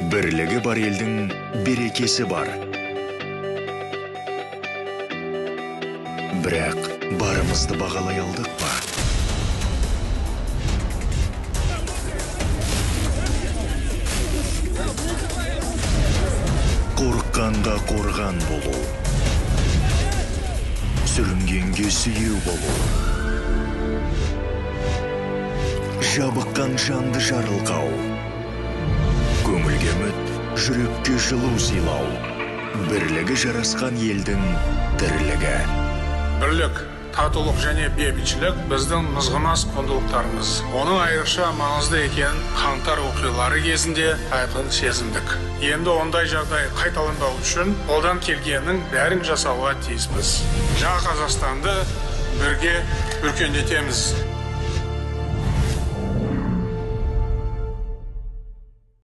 Бірлігі бар елдің берекесі бар. Бірақ барымызды бағалай алдық па? Қорыққанға қорған болу, сүрінгенге сүйеу болу, жабыққан жанды жарылқау, көңілге үміт, жүрекке жылу сыйлау, бірлігі жарасқан елдің тірлігі. Бірлік, татулық және бейбітшілік біздің мызғымас құндылықтарымыз. Оның айрықша маңызды екенін қаңтар оқиғалары кезінде айқын сезіндік. Енді ондай жағдай қайталанбау үшін қолдан келгеннің бәрін жасауға тиіспіз. Жаңа Қазақстанды бірге өркендетеміз.